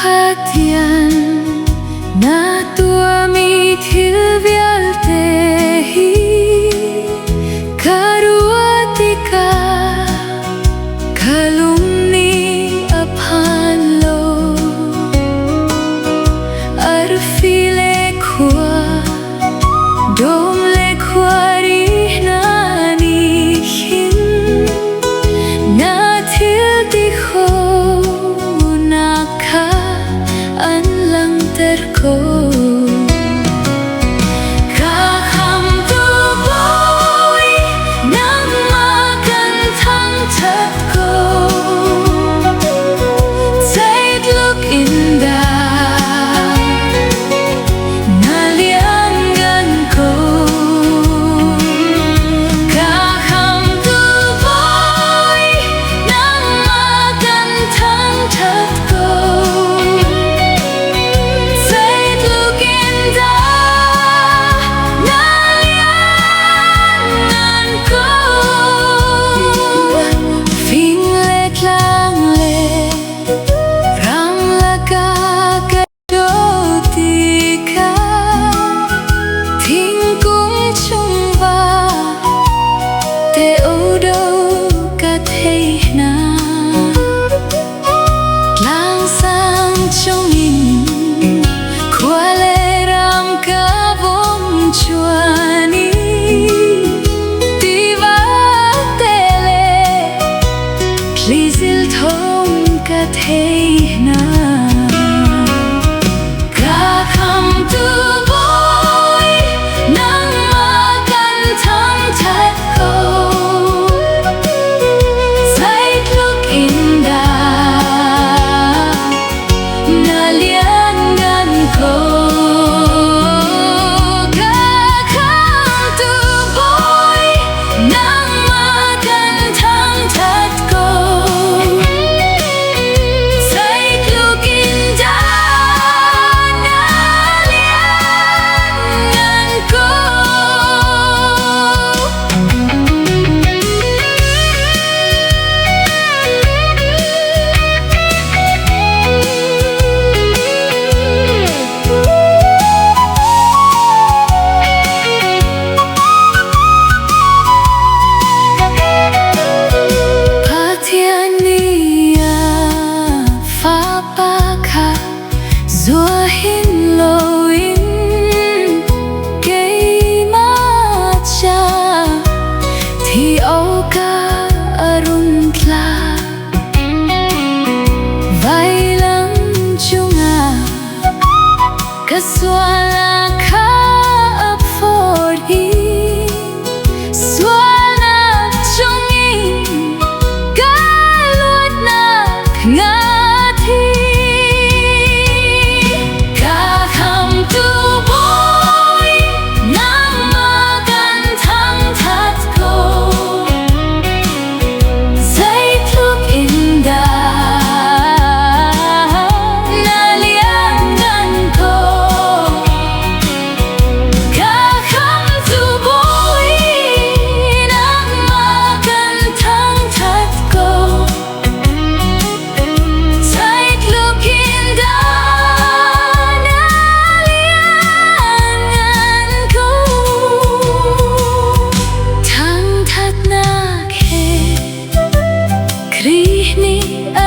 Pathian, na tuahmi thil vialte hi ka ruah tikah ka lung nih a phan lo. Arfi le khua, dawm le khuari hna nih hin na thil ti khonak kha an langhter ko. Ka khamtu Bawi, nangmah kan thangṭhat ko. Zeitluk in dah na lianngan ko. Ka khamtu Bawi, nangmah kan thangṭhat ko. Zeitluk in dah na lianngan ko. Fing le tlang le ramlak ah ka dawt tikah thingkung chung va te odo ka thei hna. Tlangsang chungin khua le ram ka vung chuan i tiva te le thlizil thawng ka thei hna. Ka khamtu Bawi, nangmah kan thangṭhat ko. Zeitluk in dah na lianngan ko. Ka khamtu Bawi, nangmah kan thangṭhat ko. Zeitluk in dah na lianngan ko. Pathian nih a Fapa kha zuah hin loin keimah ca thi awkah a rung tla. Vailam cungah ka sual kha a phawt i sualnak chungin ka luatnak nga thi. Ka khamtu Bawi, nangmah kan thangṭhat ko. Zeitluk in dah na lianngan ko. Ka khamtu Bawi, nangmah kan thangṭhat ko. Zeitluk in dah na lianngan ko. Thangṭhatnak he Khrih nih a